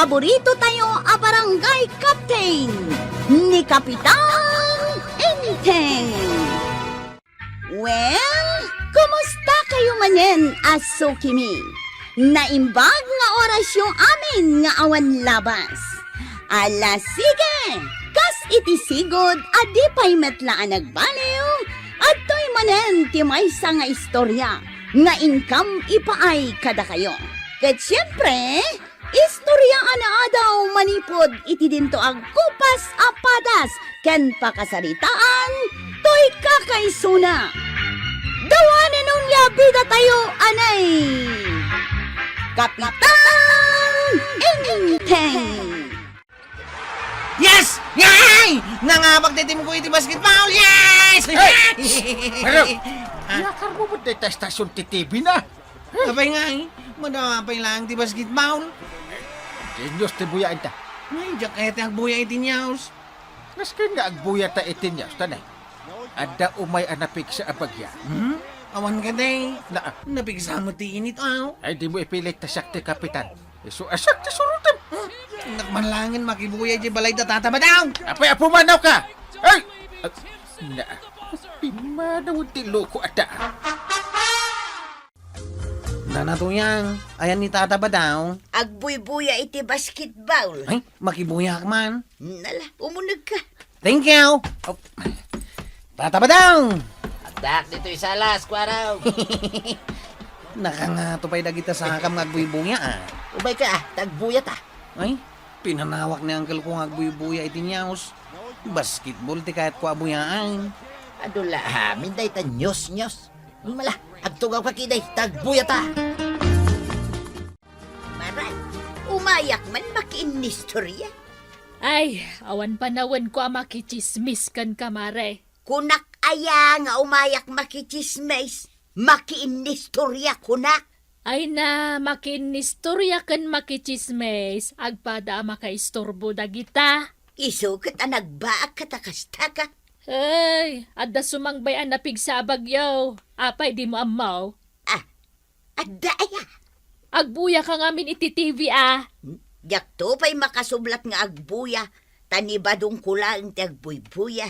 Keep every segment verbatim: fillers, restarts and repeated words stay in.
paborito tayo a barangay captain, ni Kapitan Enteng. Well, kumusta kayo manen a sukimi? Naimbag nga orasyo amin nga awan labas. Ala, sige! Kas iti sigud a di pay met la a nagbaliw, adtoy manen ti maysa nga istorya nga inkam ipaay kadakayo. Ket siempre, istorya a naadaw manipud iti dinto agkupas a padas ken pakasaritaan toy kakaisuna. Dawanen onia bidatayo, anay! Kapitan Enteng! Yes! Ngay! Nangabak ti team ko iti basketball! Yes! Hey! Shh! Pero, Ah. Yakar mo ba deta estasyon ti T V na? Apay ngay, madama pay laeng ti basketball. Genius ti buyaenta. Ay, diak kaya ti agbuya iti news. Nasken nga agbuya ta iti news, tanay. Adda umay a napigsa a bagya. Hmm? Awan ka, day. Na, napigsa mo ti init, aw. Ay, di mo ipilit ta siak ti kapitan. Isu a siak ti surutem. Nakmanlangen makibuya di balay da tata Badong. Apay, apo, manaw ka! Ay! Ah, na, pimanaw ti loko ata. Nanatuyang, ayan ni tata Badong. Agbuybuya iti basketball. Ay, makibuyak man. Nala, umuneg ka. Thank you. Oh. Tata Badong! Addak ditoy salas, kuaraw. Nakangato pay dagita sakam nga agbuybuya, ah. Ubay ka, ah, ta agbuya ta. Ay, pinanawak ni uncle ko nga agbuybuya iti news. Basketball ti kayat ko a buyaan. Adu la amin dayta news, news. Mala, agtugaw ka kiday, ta agbuya ta. Maray, umayak man makiinnistorya. Ay, awan panawen ko a makichismis ken kamare. Kunak aya nga umayak makichismis, makiinnistorya kunak. Ay na, makiinnistorya ken makichismis, agpada a makaisturbo dagita. Isu ket a nagbaak ket a kasta ka. Ay, adda sumangbay a napigsa a bagyo. Apay, di mo ammo? Ah, adda aya? Agbuya ka ngamin iti T V, ah. Diakto pay makasublat nga agbuya, ta ni Badong ko laeng ti agbuybuya.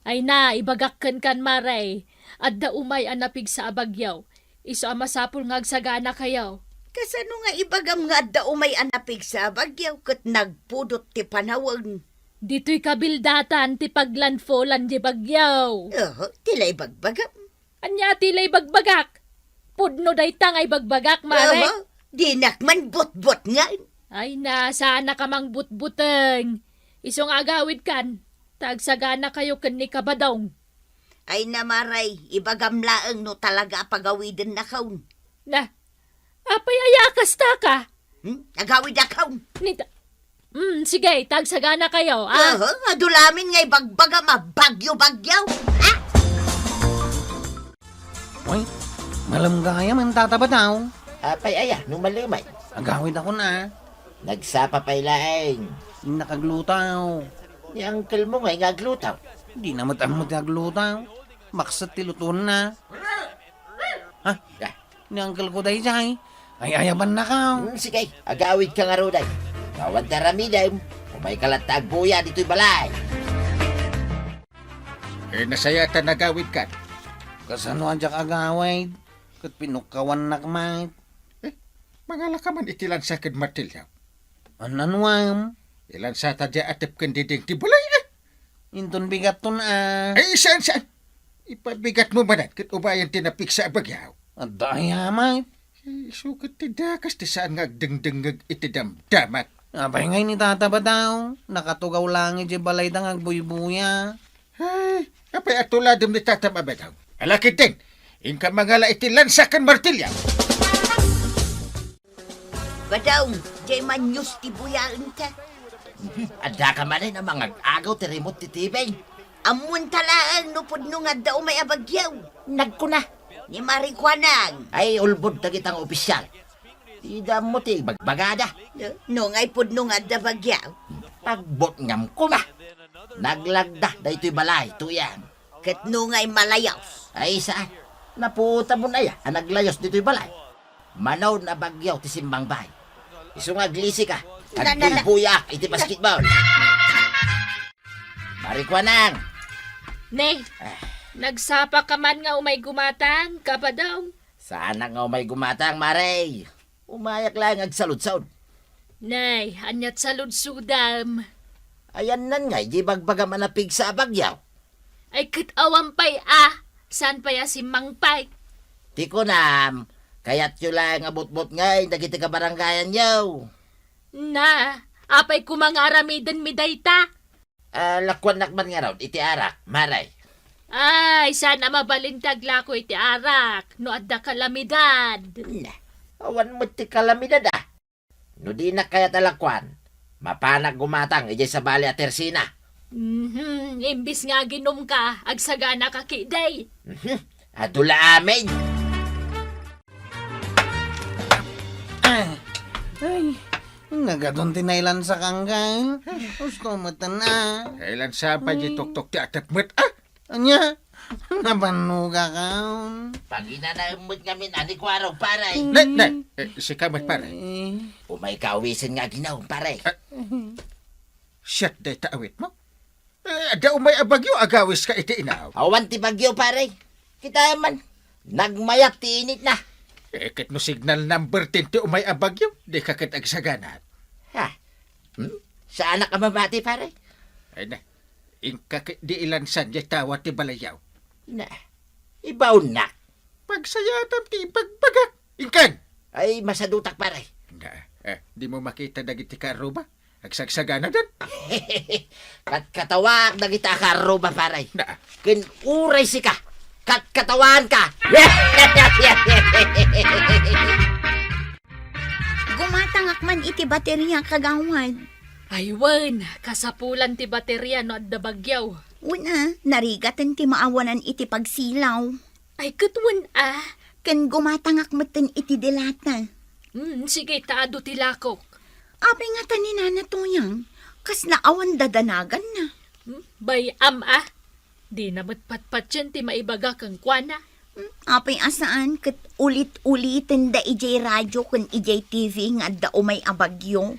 Ay na, ibagak kenkan, Mare. Adda umay a napigsa a bagyo. Isu a masapul nga agsaganakayo. Kasano nga ibagam nga adda umay a napigsa a bagyo ket nagpudot ti panawen? Ditoy kabildatan ti paglandfolan ti bagyo. Oho, ti la ibagbagam. Ania ti la ibagbagak? Pudno dayta nga ibagbagak, Mare. Oho, dinak man butbutngen. Ay na, saannak a mangbutbuteng. Isu nga agawidkan, ta agsaganakayo ken ni Kabadong. Ay na, Mare, ibagam laeng no talaga a pagawidennakon. Na, apay aya a kasta ka? Hmm? Agawidakon. Nita-, hmm, sige, ta agsaganakayo, ah. Oho, adu la amin nga ibagbagam a bagyo-bagyo. Ah! Uy, malem gayam, Tata Badong. Apay aya, no malemay? Agawidakon, ah. Nagsapa pay laeng. Nakagluto. Ni uncle mo nga nga agluto. Di na met ammo ti agluto. Makset ti lutuenna. Ha? Ya. Ni uncle ko daydiay. Ay, ayabannaka. Hmm, sige, agawidka ngaruden. Awan ti aramidem, umay ka latta agbuya ditoy balay. Eh, nasayaat a nagawidkan. Kasano a diak agawid? Ket pinukkawannak met. Eh, mangalaka man iti lansa ken martilyo. An-anuam? Ilansata diay atep ken diding ti balay, eh. Inton bigatton, ah. Ay, saan, saan? Ipabigat mo manen ket ubayan ti napigsa a bagyo. Adda aya met. Isu ket ti dakas ti saan nga agdengdengngeg iti damdamat. Apay ngay ni Tata Badong, nakatugaw laeng idiay balayda nga agbuybuya. Ay, apay a tuladem ni Tata Badong? Ala ketdin, inka mangala iti lansa ken martilyo. Badong, diay manius ti buyaenta. Addaka manen a mangag-agaw ti remote ti T V. Ammoenta laeng no pudno nga adda umay a bagyo. Nagkuna. Ni Mare Kuanang. Ay, ulbod dagita nga opisyal. Dida ammo ti ibagbagada. No, no ngay pudno nga adda bagyo. Pagbutngam koma. Naglagda daytoy balay, Tuyang. Ket no ngay malayos? Ay, saan. Naputamon aya a naglayos ditoy balay. Manaon a bagyo ti simmangbay. Isu nga aglisi ka, Na, na, na. Agbubuyak iti basketball. Mari Kuanang. Ne, Ah. nagsapa ka man nga umay gumatang, kapadong? Saanak nga umay gumatang, Mare. Umayak laeng agsaludsod. Nay, aniat saludsodam? Ayannan nga, idi bagbagam a napigsa a bagyo. Ay, ket awan pay a, saan pay a simmangpay? Ti kunam, kayatyo laeng a butbutngen dagiti kabarangayanyo. Na, apay koma nga aramidenmi dayta? Ah, lakuannak man ngarud iti arak, Mare. Ay, saan a mabalin ti aglako iti arak no adda kalamidad. Na, awan met ti kalamidad, ah. No dinak kayat a lakuan, mapanak gumatang idiay sabali a tersina. Mhm, imbis nga aginumka, agsaganaka ketdi. Mhm, adu la amin. Ah, ay, nagadun ti nailansak, anggal. Gusto mo tan, ah. Kailan sa pa di Mm. tuktok ti atep met, ah? Ania? Nabannogakon? Paginanaem met ngamin a ni Kuarog, pare. Ne, ne, eh, sika met, pare. Eh. Umay ka awisen nga aginaw, pare. Ah, siat dayta awitmo? Eh, adda umay a bagyo, agawiska iti inaw. Awan ti bagyo, pare. Kitaem man, nagmayat ti initna. Eh, ket no signal number ten ti umay a bagyo, dika ket agsaganaat. Ha? Hmm? Saanak a mamati, pare? Ay na, inka ket di ilansan diay tawa ti balayyo. Na, ibaonnak. Pagsayatam ti ibagbagak. Inkan! Ay, masadutak, pare. Na, eh, dimo makita dagiti kaarruba? Agsagsaganadan. Katkatawaak dagiti kaarruba, pare. Na. Ken uray sika, katkatawaanka. Gumatangak man iti bateria, kagawad. Ay, wen, kasapulan ti bateria no adda bagyo. Wen a, narigaten ti maawanan iti pagsilaw. Ay, ket wen a. Ken gumatangak metten iti dilata. Hmm, sige, ta adu ti lakok. Apay ngata ni Nana Tuyang, kasla awan dadanaganna. Hmm, bay-am a. Dina met patpatien ti maibaga kenkuana. Hmm, apay a saan ket ulit-ulitenda idiay radio ken idiay T V nga adda umay a bagyo?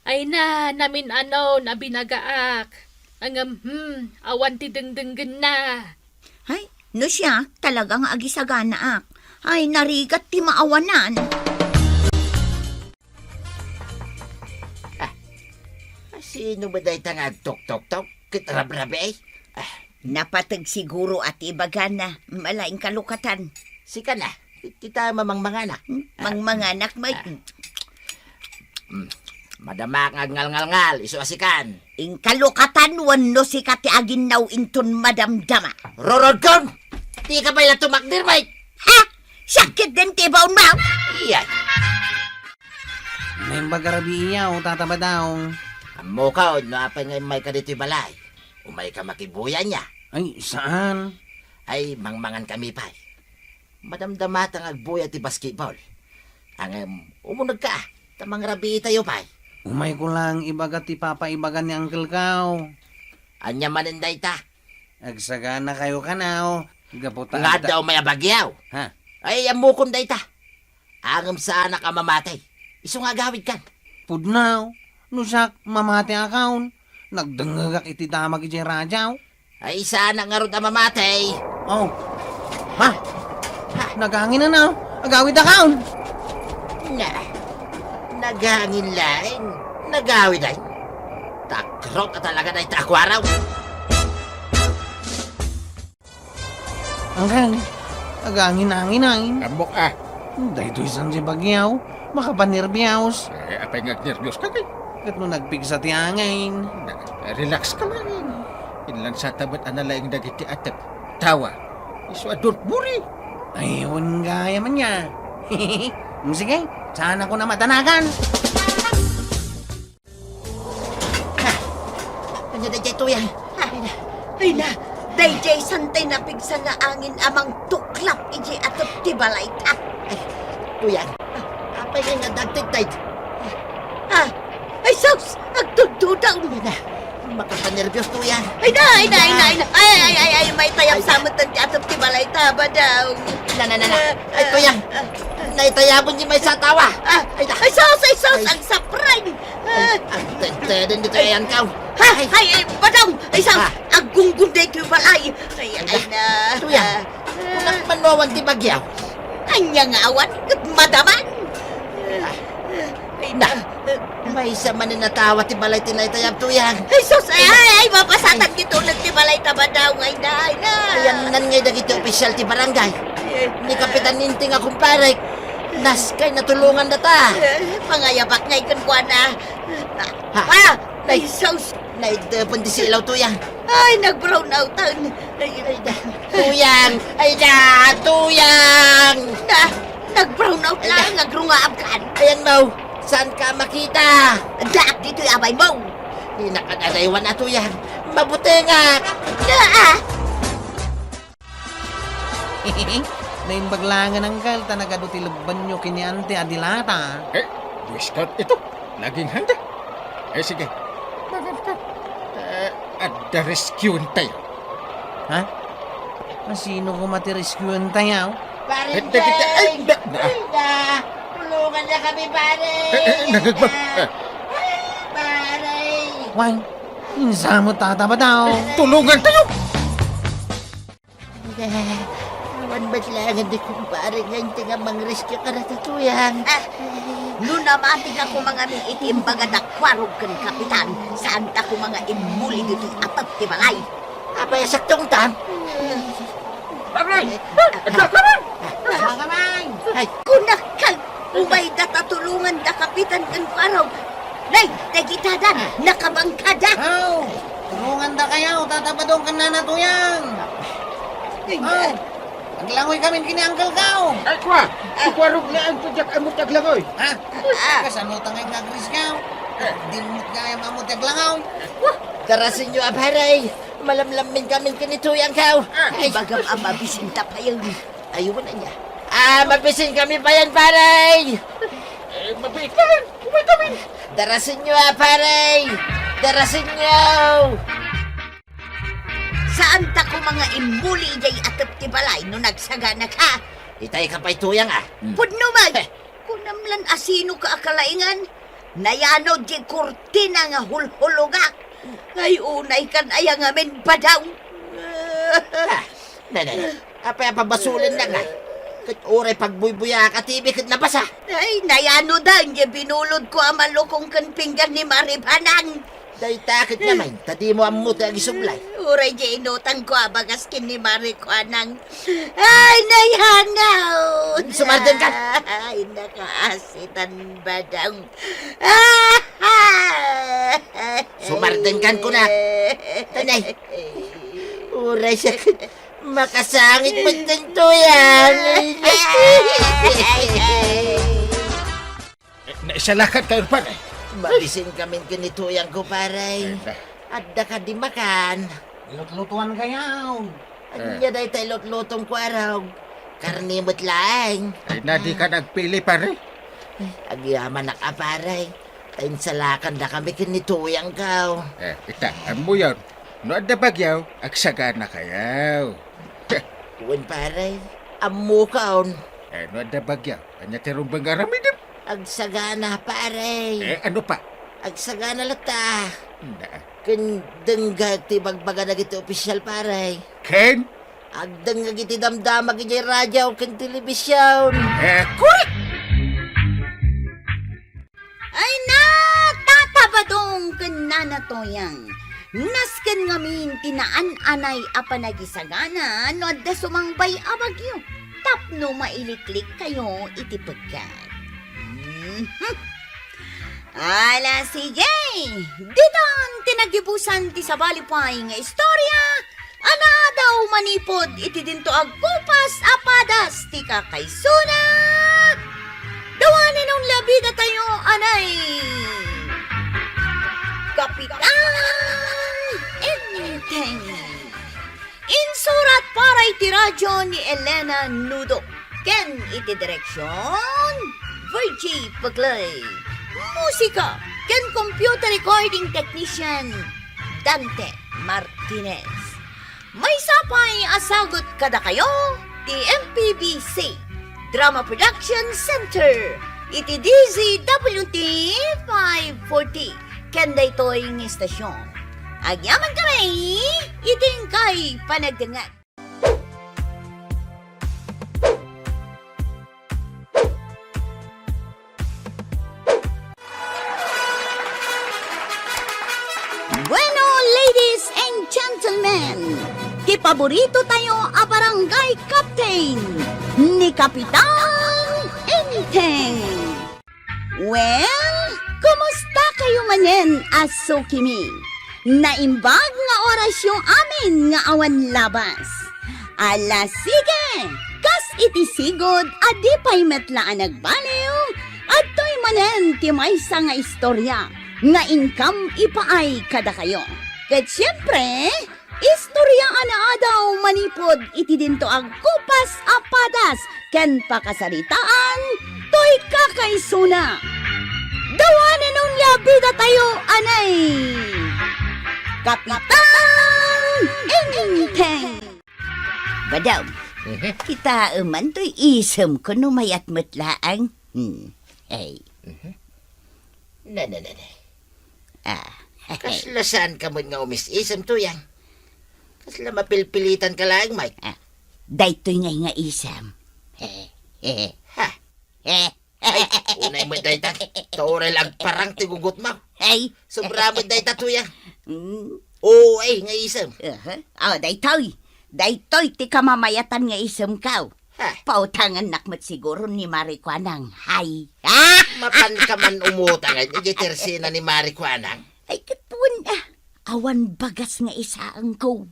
Ay na, namin-anon a binagaak. Ngem, hmm, awan ti dengdenggenna. Ay, no siak, talaga nga agisaganaak. Ay, narigat ti maawanan. Ah, sino ba dayta nga agtoktoktok ket rabrabii? Ah. Napateg siguro a ti ibagana, malaing kalukatan. Sika na, kita mamangmanganak. Hmm? Ah. Mangmanganak, may... Ah. Hmm. Madama nga agngalngalngal, isu a sikan. Inkalukatan wenno sika ti aginnaw inton madamdama. Rorodkon! Dika pay la tumakder, Mike! Ha? Sakit din ti baon mo? Iyan. Naimbag a rabii, o Tata Badong. Ammokon no apay nga immayka ditoy balay. Umayka makibuya nia? Ay, saan? Ay, mangmangan kami pay. Madamdamata nga agbuya ti basketball. Ngem, umunegka, ta mangrabiitayo pay. Umayko lang ibaga ti papaibagan ni Uncle Kao. Ania manen dayta? Agsaganakayo kanaw, gapu ta Nga adda umay a bagyo. Ha? Ay, ammokon dayta. Ngem saanak a mamati. Isu nga agawidkan. Pudno, no siak, mamatiakon. Nagdengngegak iti damag idiay radio. Ay, saanak ngarud a mamati. Oh. Ha? Ha? Nagangin na, no? Agawidakon. Na, nagangin laeng. Nagawid ay. Takrot a talaga dayta a kuaraw. Angkan, agangin-angin ay. Ammok a. Daytoy saan ti bagyo, makapanerbios. Eh, apay nga agnerbios ka kay? Ket no nagpigsa ti angin. Na, relax ka lang. Inlansata met a nalaing dagiti atep. Tawa. Isu a don't worry. Ay, wen gayam nia. Mm, sige, saan ako na matanagan? Ha? Ania daydiay, Tuyang? Ha? Ay na, daydiay saan ti napigsa nga angin a mangtuklap idiay atep ti balayta. Ay, Tuyang, apay nga dagtay? Ha? Ay, sus! Agtudtudaw! Ay na, makapanerbios, Tuyang. Ay na, ay na, ay na, ay na. Ay, ay, ay, ay, maytayab sa met ti atep ti balayta, Badong. Na, na, na, na. Ay, Tuyang. Naitayabon ni maysa a tawa. Ah, ay, ay, sus, ay, sus, ay, agsapray. Ah, Teden ditoy ayankaw. Ha? Ay. Ay, ay, Badong! Ay, sa, Ah. aggunggong daytoy balay. Ay, ay, Ay, na. Tuyang, kunak man no awan ti bagyaw. Ania nga awan? Ket madaman. Ah. Ay, Na. na. Maysa man ni natawa ti balay ti naitayab, Tuyang. Ay, sus! Ay, ay, ay, mapasatan Ay. ti tulog ti balay ta Badong. Ay, na, ay, na. Ayannan ngay dagiti opisyal ti barangay. Ay. Ni Kapitan Inting a kumparek. Naskay natulongan data. Ay, pangayabak ngay kenkuana. Ha? Ah! Nay, Ay, sus! Naidepen ti silaw, Tuyang. Ay, nag-brown out-an. Ay, ay, da. Tuyang! Ay, da! Tuyang! Na, nag-brown out Ay, da. lang, agrungaabkan. Ayan mo, saan ka makita? Daak ditoy abay mo. Di nakadadaywan na, Tuyang. Mabutengak! Ah! Naimbag laengen, Angkel, ta nagadu ti lebbanyo ken ni Ante a dilata. Eh, Boy Scout ito. Naging handa. Eh, sige. Magan ka. Eh, adda rescue tayo. Ha? Asino koma ti rescue tayo? Pare Ante, kita, ay, Jeng! da, da. Ay, da! Tulungan na kami, pare! Eh, eh, nagagba-, Ay, da! eh. Ay, pare! Wang, insa mo tataba daw? Eh, tulungan tayo! Awan met laengen ti kumpare nga inti nga mangrescue kadata, Tuyang. Ah, no namati nga kumangamin iti imbaga da Kuarog ken Kapitan, saanta koma nga immuli ditoy atep ti balay. Apay a saktongtan? Pare! Adda ka man! Ay, Kunakal! Umayda ta tulonganda Kapitan ken Kuarog. Nay, dagitadan, nakabangkada. Aw, tulongandakayo, Tata Badong ken Nana Tuyang. Ay, Aw, aglangoy kami ken ni Uncle ko. Ay, kua, si Kuarog laeng ti diak ammo ti aglangoy. Ha? Ah. Kasano ta ngay nga agrescue? Eh. Dimmot nga ammo ti aglangoy. Darasenyo a, pare. Malamlammin kami ken ni Tuyang ko. Ah. Ay. Ibagam a mabisin ta payen. Aywan ania. Ah, mabisin kami payen, pare! Eh, mabiit ka rin! Umay kami! Darasenyo a, pare! Darasenyo! Saanta koma nga immuli idiay atep ti balay no nagsaganaka? Itay ka pay, Tuyang, ah. Hmm. Pudno man! Eh. Kunam lan asino ka a kalaingan? Nayanod diay kurtina nga hulhulogak. Ay, unay kan aya ngamin, Badong. Ah, ne, ne, ne. Apay a pabasolennak, a? Ket uray pagbuybuyaak a T V ket nabasa. Ay, nayanodan diay binulodko a malukong ken pinggan ni Mari Banang. Dayta ket ngamin, ta dimo ammo ti agisublay. Uray diay inutangko a bagas ken ni Mari Kuanang. Ay, nayanod! Sumardengkan! Ay, nakaasitan, Badong. Sumardengkan, kunak. Tanay. Uray siya ket makasangit met ti Tuyang. Eh, naisalakan kayo, pare. Mabisin kami ken ni Tuyang ko, pare. Ay, da. Adda kadi makan? Lutlutuan kayo. Ania dayta ilutlutom, Kuarog? Karne met laeng. Ay, na di ka nagpili, pare. Agyamanak a, pare. Ta insalakanda kami ken ni Tuyang ko. Eh, ita, ammo yon. No adda bagyo, agsagana kayo. Wen, pare. Ammo kon. Eh, no adda bagyo, ania ti rumbeng nga aramidem? Agsagana, pare. Eh, ano pa? Agsagana latta. Anda? Ken dengga ti bagbaga dagiti opisyal, pare. Ken? Agdengngeg iti damdamag idiay radio ken telebision. Eh, korek! Ay na, Tata Badong ken Nana Toyang. Nasken ngamin ti naan-anay a panagisagana no adda sumangbay a bagyo tapno mailiklik kayo iti pegget. Mhm. Ala, sige! Ditan ti nagibusan ti sabali pay nga istorya a naadaw manipud iti dinto agkupas a padas ti kakaisuna. Dawanen onlabidatayo anay Kapitan Enteng. Insurat para iti radio ni Elena Nudo ken iti direksion, Virgie Pagloy. Musika ken computer recording technician, Dante Martinez. Maysa pay a sagut kadakayo ti M P B C Drama Production Center iti D Z W T five forty. ken daytoy nga istasyon. Agyaman kami iti inkay panagdengngeg. Bueno, ladies and gentlemen, ti paborito tayo a barangay captain, ni Kapitan Enteng. Well, kumusta kayo manen a sukimi? Naimbag nga orasyo amin nga awan labas. Ala, sige! Kas iti sigud a di pay met la a nagbaliw, adtoy manen ti maysa nga istorya nga inkam ipaay kadakayo. Ket siempre, istorya a naadaw manipud iti dinto a kupas a padas ken pakasaritaan toy kakaisuna. Dawanen onia bidatayo anay Kapitan Enteng. Badam, Mhm. Kitaem man toy isemko no mayat met laeng. Hmm. Hey. Mhm. Ne, ne, ne, ne. Ah. Kasla saanka met nga umis-isem, Tuyang? Kasla mapilpilitanka laeng, Mike? Ah. Daytoy ngay nga isem. He, he. Ha? He. Ay, unay met dayta. Ta uray la agparang ti gugutmo. Ay. Sobra met dayta, Tuyang. Mm. Oo, ay, nga isem. Aha. Ah, daytoy. Daytoy ti kamamayatan nga isemko. Ha? Pautangannak met siguro ni Mari Kuanang. Hay. Ah! Mapanka man umutangan idiay tersena ni Mari Kuanang? Ay, ket wen, ah, awan bagas nga isaengko.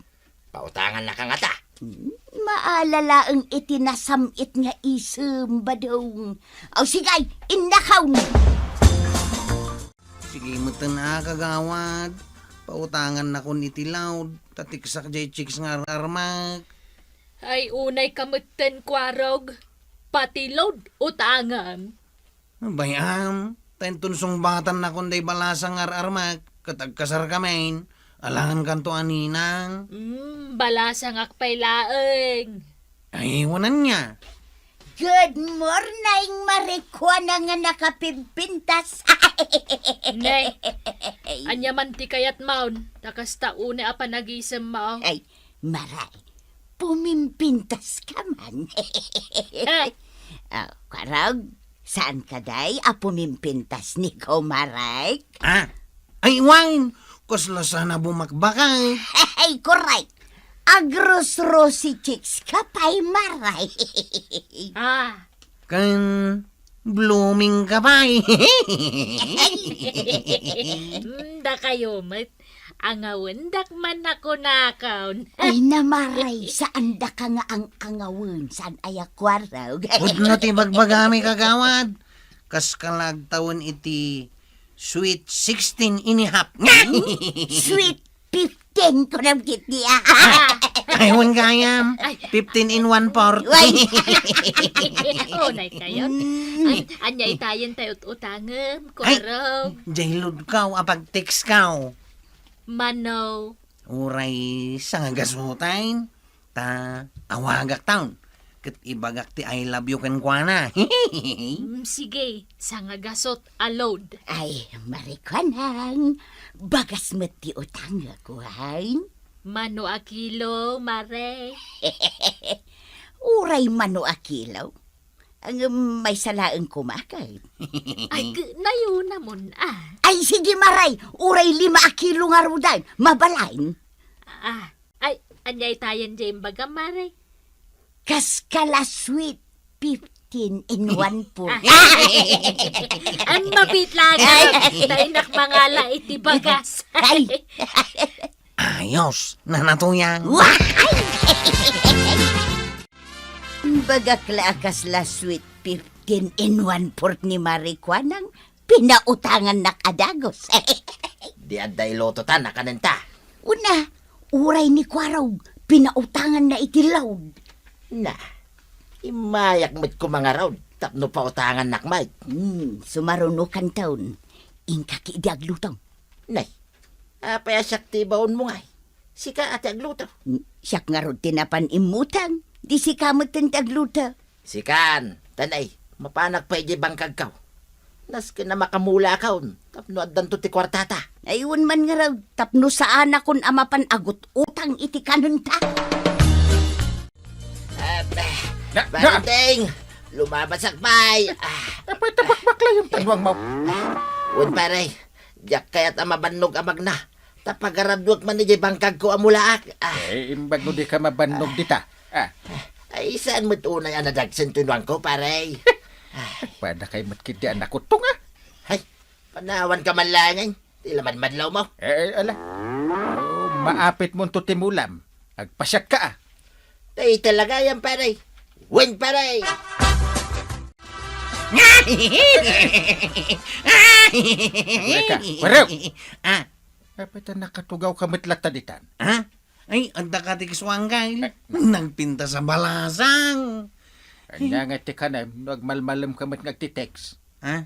Pautangannaka ngata. Hmm, maalalaeng iti nasam-it nga isem, Badong. Aw, sige, innakaw! Sige metten a, kagawad. Pautangannakon iti load, ta tiksak jay chicks nga ar-armak. Ay, unayka metten, Kuarog. Pati load, utangam. Bay-am, ta inton sungbatannakon day balasa nga ar-armak, ket agkasarkamin, alangankanto a ninang. Mm, balasangak pay laeng. Ay, wen ania. Good morning, Mari Kuanang nga nakapimpintas. Ne, ania man ti kayatmon? Ta kasta unay a panagisemmo. Ay, Maray, pumimpintaska man. Eh. Oh, Kuarog, saanka day a pumimpintas ni Kumarek? Ah, ay, wen, kasla saan a bumakbakay. Ay, correct. Agrusrusi chicks ka pay, Maray. Ah. Ken blooming ka pay. Mm, dakayo met. Angawendak man a kunakon. Ay, Maray, saandaka nga ang-angawen, saan aya, Kuarog? Pudno ti bagbagami, kagawad. Kas ka la agtawen iti sweet sixteen and a half. Hmm? Sweet fifteen, kunam ketdi, ah. Ay, wen gayam. Ay. Fifteen and one fourth. Wen. Oh, nay kayo. Mm. Ay, ania itayen tayo ut-utangem, Kuarog? Jay loadko a pag-textko. Mano? Uray sangagasutan, ta awagakton, ket ibagak ti I love you kenkuana. Mm, sige, sangagasut a load. Ay, Mari Kuanang, bagas met ti utangek, wen. Mano a kilo, Mare? Uray mano a kilo. Ngem maysa laeng koma ket. Ay, k-, nayunamon, ah. Ay, sige, Maray, uray lima a kilo ngaruden, mabalin. Ah, ay, ania itayen jay imbagam, Maray? Kas ka la sweet fifteen and one fourth. Ah. Ay, mabit lang, ay. Daynak mangala iti bagas. Ay. Ayos, Nana Tuyang. Wa-, ay! Bagak la a kasla sweet fifteen and one fourth ni Mari Kuanang, pinautangannak a dagus. Di adda ilutotan a kanenta. Una, uray ni Kuarog, pinautanganna iti load. Na, immayak met koma ngarud tapno pautangannak met. Hmm, sumarunokanton. Inka ketdi agluto. Nay, apay a siak ti ibaonmo ngay? Sika a ti agluto. Hmm, siak ngarud ti napan immutang. Di sika metten ti agluto. Sikan, ta nay, mapanak pay idiay bangkagko. Nasken a makamulakon tapno addanto ti kuartata. Ay, wen man ngarud, tapno saanakon a mapan agut-utang iti kanenta. Ah, Na, na! Barinteng, lumabasak pay. Ah. Apay ta bakbaklayen ti nuangmo? Wen, pare, diak kayat a mabannog a magna. Ta pagaraduek man idiay bangkagko a mulaak. Ah. Eh, imbag no dika mabannog dita. Ah. Ay, saan met unay a nadagsen ti nuangko, pare? Padakay met ketdi a nakutong, ah. Ay, panawanka man laengen. Ti lamadmadlawmo. Eh, eh, ala. Oh, maapitmonto ti mulam. Agpasiatka, ah. Tay talaga yan, pare. Wen, pare. Agurayka. Warew! Ah. Apay ta nakatugawka met latta ditan? Ha? Ay, adda ka ti kisuangkay. Ay. Nagpintas a balasang. Ania nga ti kanem no agmalmalemka met nga agti-text? Ha?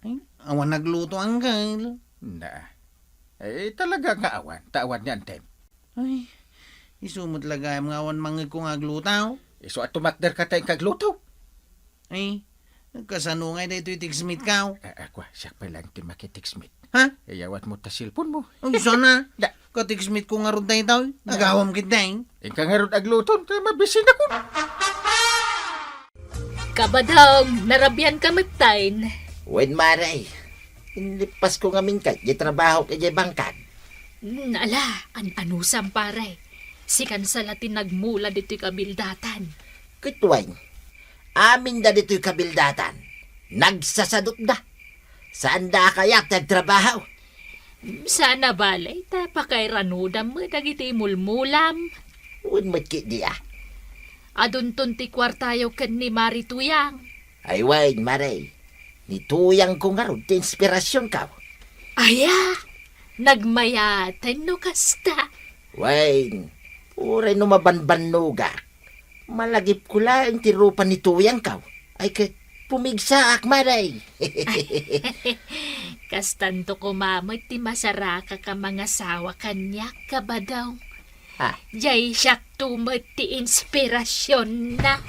Ay, awan nagluto, uncle. Na. Eh, talaga nga awan. Ta awan ni Antem. Ay, isu met la gayam nga awan mangngegko nga agluto. Isu a tumakder ka ta inka agluto. Ay, kasano ngay daytoy text meet ka? Ah, ah, kua, siak pay laeng ti makitext meet. Ha? Iyawatmo ta cellphone mo. Ay, sana. Da. Ka-text meet ko ngarud daytoy. Da. Agawam ketdi. Inka ngarud agluto, ta mabisinakon. Kabadong, narabianka metten. Wen, mare. Inlippasko ngamin kay di trabahok idiay bangkag. Hmm, ala, an-anusam, pare. Sikan sa la ti nagmula ditoy kabildatan. Ket wen, aminda ditoy kabildatan, nagsasadutda. Saanda a kayat ti agtrabaho. Saan a bale, ta pakairanudam met dagiti mulmulam. Wen met ketdi, a. Adunton ti kuartayo ken ni Mari Tuyang. Ay wen, mare. Ni Tuyangko ngarud ti inspirasionko. Aya, nagmayaten no kasta. Wen, uray no mabanbannogak, malagipko laeng ti rupa ni Tuyangko. Ay ket, pumigsaak, mare. Kastanto koma met ti masarakak a mangasawa kaniak, Kabadong. Ah. Diay siakto met ti inspirasionna.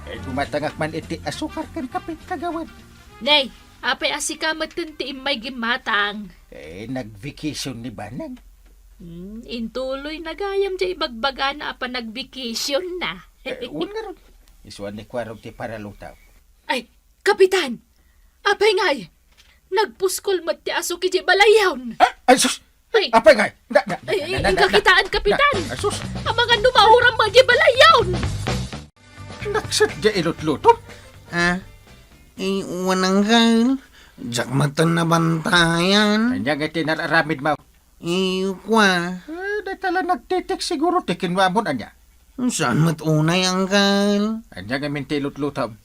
Eh, gumatangak man iti asukar ken kape, kagawad. Nay, apay a sika metten ti immay gimmatang? Eh, nag-vacation ni Banang. Hmm, intuloy na gayam diay ibagbagana a panag-vacation na. Eh, wen ngarud. Isuan ni Kuarog ti paralutaw. Ay, Kapitan! Apay ngay? Nagpuskol met ti asuk idiay balayyon. Ah, ay, sus! Ay. Apay ngay? Na, na, na, Ay, na, na, inka na, kitaan, na, Kapitan. Na, ay, sus! Amangan no mahuram met idiay balayyon. Naksat diay ilutlutom? Ah, eh, wen, uncle. Diak metten nabantayan. Ania nga ti nararamidmo? Eh, kua. Eh, dayta la nagtitext siguro ti kinuamon, ania? Saan met unay, uncle? Ania ngamin ti ilutlutom?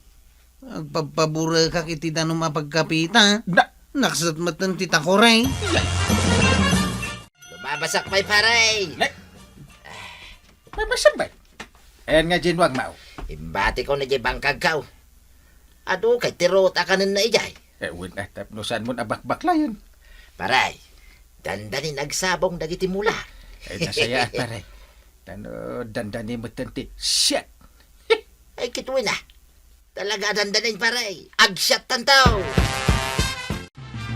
Agpabpaburekak iti danum a pagkapita. Na- Naksat metten ti takore. Lumabasak pay, pare. Ne- Mabasam bay? Ayan nga dinuang mao. Imbatiko na di bangkagkaw. Adu kay ti ruot a kanen na ijay. Eh, wen, ah, tapno saan mon abakbaklayen? Paray, dandanin agsabong dagiti mula. Eh, nasayaat, paray. Tano, dandani met ti siat. Ay, kitwin, ah. Talaga dandanin, paray. Agsiat tanto.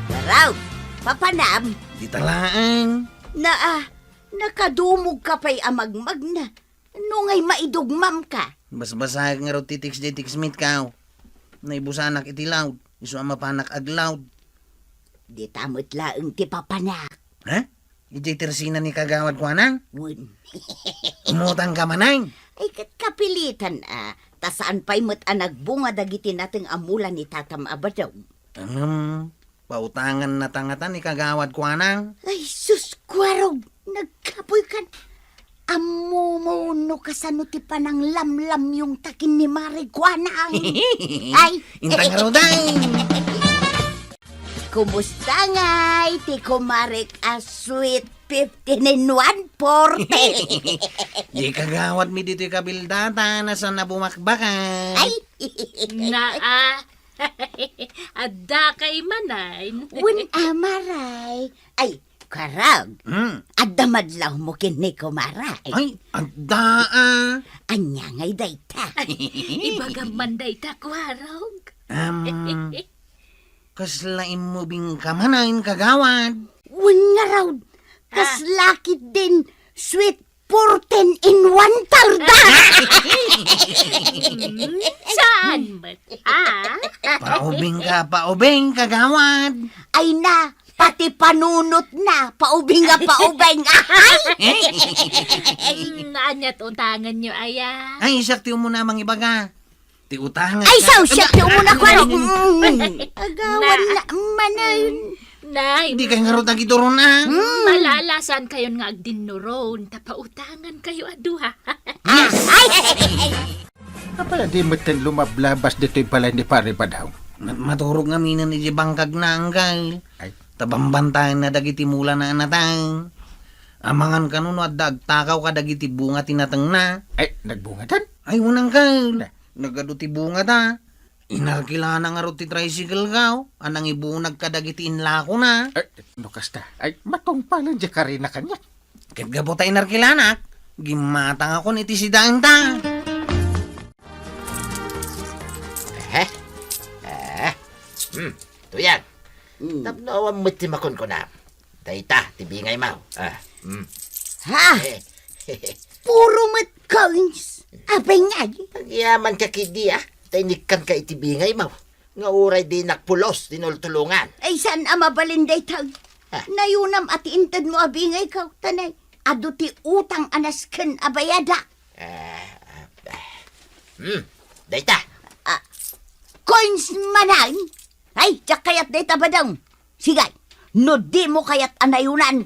Waraw, papanam? Di talaeng. Naa, nakadumog ka pay a magmagna. No ngay maidugmam ka. Basbasaek ngarud ti text diay text meet kaw. Naibusanak iti loud. Isu a mapanak ag-loud. Dita met laeng ti papanak. Ha? Idiay tersina ni Kagawad Kuanang? Wen. Umutang ka manen? Ay, ket kapilitan a. Ta saan pay met a nagbunga dagiti nateng a mula ni Tatam a Badong. Ngem, pautangan na ta ngata ni Kagawad Kuanang. Ay, sus, Kuarog, nagkapoy kan. Ammo mo no kasano ti pananglamlamyong ta ken ni Mari Kuanang. Ay. Inta ngarud, ay. Kumusta ngay ti kumarek a sweet fifteen in one forty? Di kagawad mi ditoy kabildatan a saan a bumakbakan. Ay. Naa. Adda kay manen. Wen a, Maray. Ay, Kuarog. Hmm. Adda madlawmo ken ni kumare? Ay, adda, ah. Ania ngay dayta? Ibagam man dayta, Kuarog. Em, kasla immubingka manen, kagawad? Wen ngarud, kasla ketdin sweet fourteen in one tarda. Hmm, saan met, ah? Paubingka, paubing, kagawad. Ay na, pati panunotna, paubing nga paubing. Ay! Hmm, aniat utanganyo, aya? Ay, isak ti umuna mangibaga. Ti utang. Ay, sausiat ti umuna, Kuarog. Mm. Agawan na, manen. Nay. Di kay ngarud agidurona. Mm. Malalasan kayon nga agdinnuron, ta pautangan kayo a dua. Ah, ay, ay, ay, ay. Apay a di metten lumablabas ditoy balay ni Pare Badaw? Ma-, maturog ngamin idiay bangkagna, anggal. Ay. Ta bambantayanna dagiti mulana a nateng. Amangan kano no adda agtakaw kadagiti bunga ti natengna. Ay, nagbungadan? Ay, wen, anggal. Na. Nagadu ti bungada. Inarkilana ngarud ti tricycle ko, a nangibunag kadagiti inlakona. Ay, no kasta, ay, matungpalen diay karina kaniak. Ket gapu ta inarkilanak, gimmatangakon iti sidaenta. Eh? Eh? Hmm, Tuyang. Mm. Tapno awan met ti makunkuna. Dayta ti bingaymo. Ah, mm. Ha? Eh. Puro met coins. Apay ngay? Agyamanka ketdi, ah. Ta inikkanka iti bingaymo. Nga uray dinak pulos ti nultulongan. Ay, saan a mabalin dayta? Ha? Nayonam a ti intedmo a bingayko, ta nay, adu ti utang a nasken a bayadak. Ah, ah, hmm, dayta. Ah, coins manen? Ay, diak kayat dayta, Badaw. Sige, no dimo kayat a nayonan,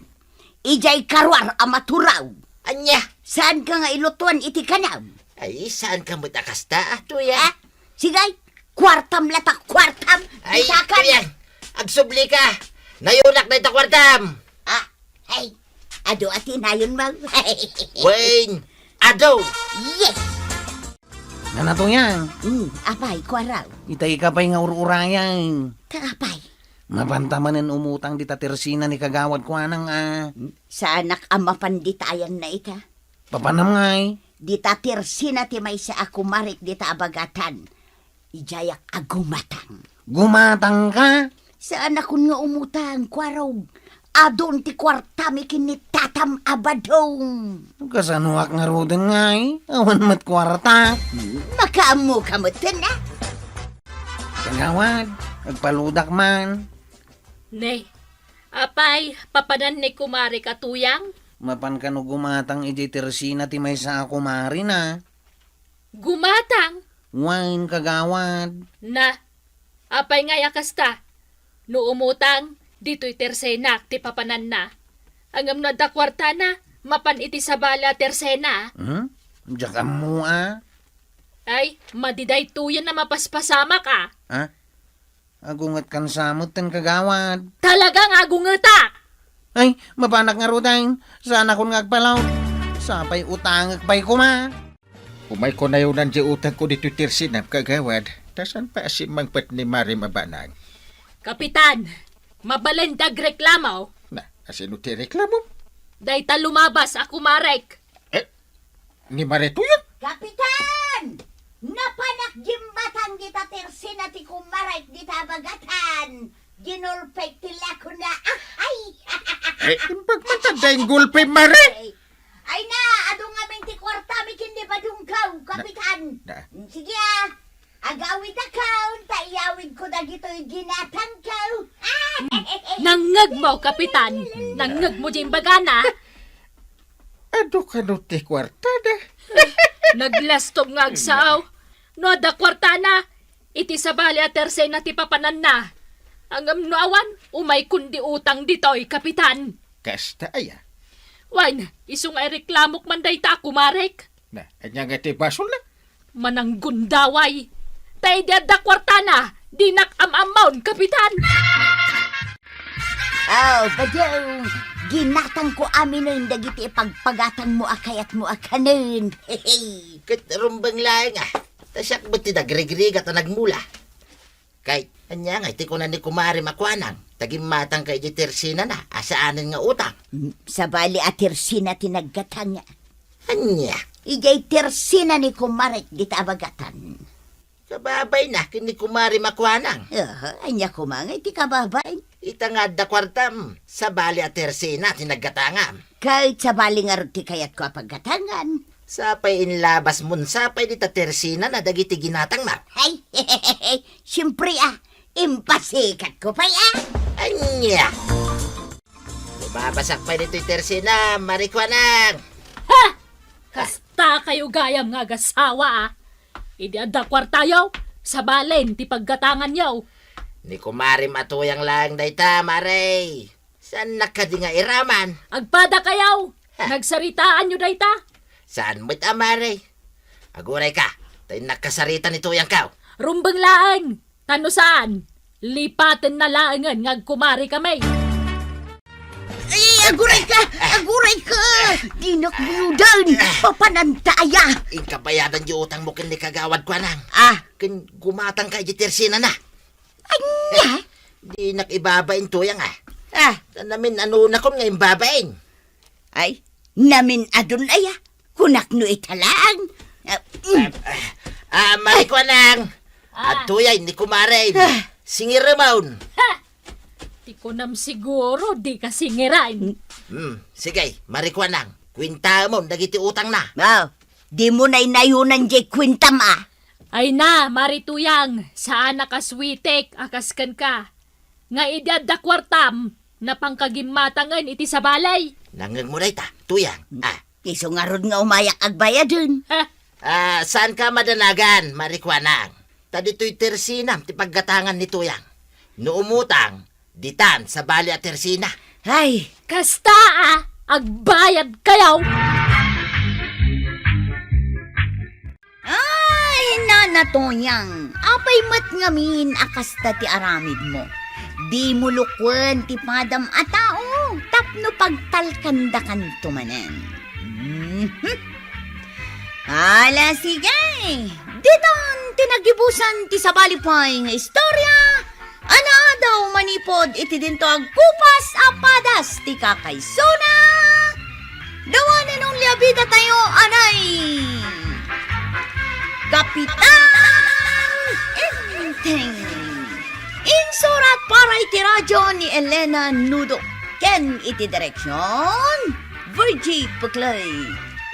idiay karuar a maturaw. Ania? Saanka nga ilutuan iti kanam? Ay, saanka met a kasta, Tuyang? Ah, sige, kuartam latta, kuartam. Ay, Tuyang, agsublika. Nayonak dayta kuartam. Ah, ay, adu a ti nayonmo. Wen, adu. Yes. Nana, Tuyang. Hmm, apay, Kuarog? Itay ka pay nga ur-urayan. Ta apay? Mapanta manen umutang dita tersena ni kagawad kuanang a. Saanak a mapan dita ayanna ita. Papanam ngay? Dita tersena ti maysa a kumarek dita a bagatan. Idiayak a gumatang. Gumatangka? Saanakon nga umutang, Kuarog. Adun ti kuartami ken ni tatam a Badong. Kasanoak ngaruden ngay? Awan met kuarta. Makaammoka metten, a? Kagawad, agpaludak man. Ne, apay, papanan ni kumarek a Tuyang? Mapan kano gumatang idiay tersena ti maysa a kumarena. Gumatang? Wen, kagawad. Na, apay ngay a kasta? No umutang, ditoy tersenak ti papananna. Ngem no adda kuartana, mapan iti sabali a tersena. Hmm? Diak ammo a. Ay, madi daytoyen a mapaspasamak a. Ha? Agungetkan sa metten, kagawad. Talaga nga agungetak! Ay, mapanak ngaruden. Saanakon nga agpalaw. Sapay utangek pay koma. Umayko nayonan diay utangko ditoy tersenam, kagawad. Ta saan pay a simmangpet ni Marem a banag? Kapitan, mabalin ti agreklamo? Na, asino ti reklamo? Dayta lumabas a kumarek. Eh, ni Mare Tuyang? Kapitan! Napanak gimmatang dita tersena ti kumarek dita a bagatan. Ginulpek ti lakona. Ahay! Eh, imbag man ta dayng gulpi, Mare. Ay na, adu ngamin ti kuartami ken ni Badongko, Kapitan. Na, na. Sige, a. Agawidakon, ta iyawidko dagitoy ginatangko. Nangngegmo, Kapitan. Nangngegmo diay imbagana. Adu kano ti kuartada? Naglastob nga agsao. No adda kuartana, iti sabali a tersena ti papananna. Ngem no awan, umaykon di utang ditoy, Kapitan. Kasta aya? Wen, isu nga ireklamok man dayta a kumarek. Na, ania nga ti basolna? Mananggundaway. Ta idi adda kuartana, dinak am-ammon, Kapitan. Oh, Badong, ginatangko aminen dagiti ipagpagatangmo a kayatmo a kanen. Ket rumbeng laeng a, ta siak met ti nagrigrigat a nagmula. Kay, Ania ngay ti kuna ni Kumari Makuanang? Ta gimmatangka idiay tersinana a saanen nga utang. Mm, sabali a tersina ti naggatang. Ania? Idiay tersina ni Kumari dita abagatan. Kababayna ken ni Kumari Makuanang. Aha, ania koma ngay ti kababain? Ita nga adda kuartam, sabali a tersina ti naggatangam. Ket sabali ngarud ti kayatko a paggatangan. Sapay inlabasmon sapay dita tersinana dagiti ginatangna. Ay, siempre a, impasikatko pay a. Ania? Lumabasak pay ditoy tersina, Mari Kuanang. Ha! Kasta kayo gayam nga agasawa, a. Idi adda kuartayo, sabalen ti paggatanganyo. Ni Kumarim a Tuyang laeng dayta, Mare. Saannak kadi nga iraman? Agpada kayo! Ha? Nagsaritaanyo dayta? Saan met a, Mare? Aguray ka, ta innak kasarita ni Tuyang kaw. Rumbeng laeng! Ta no saan, lipatenna laengen nga agkumari kami. Ay, aguray ka! Aguray ka! Dinak biyudan! Papananta aya! Inka bayadan di utangmo ken ni Kagawad Kuanang. Ah. Ken gumatangka iti tersinana. Ania? Dinak ibabain Tuyang a. Ah. Ta namin-anonakon nga imbabain. Ay, namin-adon aya. Kunak no ita laeng. Ah, mm. Ah, Mari Kuanang. Ah. Adtoy ni Kumare. Ah. Singiremon. Ha! Ti kunam siguro, di ka singiran. Hmm, sige, Mari Kuanang. Kuentaemon dagiti utangna. Ah, di mo naynayunan diay kuentam a. Ay na, Mari Tuyang, saan a kaswitek a kas kenka. Nga idi adda kuartam, napangka gimmatangen iti sabali. Nangngegmo dayta, Tuyang. Ah. Isu ngarud nga umayak agbayaden. Ha? Ah, saanka madanagan, Mari Kuanang. Ta ditoy tersinam ti paggatangan ni Tuyang. No umutang, ditan sabali a tersina. Ay. Kasta a, agbayad kayo. Ay, Nana Tuyang, apay met ngamin a kasta ti aramidmo? Dimo lukuen ti padam a tao tapno pagtalkandakanto manen. Mhm. Ala, sige. Ditan ti nagibusan ti sabali pay nga istorya. Anaadaw manipud iti dinto agkupas a padas ti kakaysona, the one and only a bida tayo, anay Kapitan Enteng. Insurat para iti radyo ni Elena Nudo, ken iti direksion, Virgie Puclay.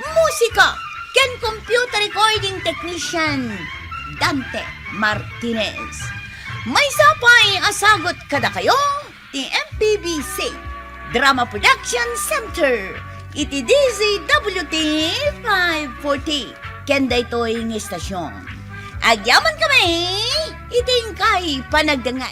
Musika ken computer recording technician, Dante Martinez. Maysa pay a sagut kadakayo ti M P B C Drama Production Center iti D Z W T five forty. Ken daytoy nga istasyon, agyaman kami iti inkay panagdengngeg.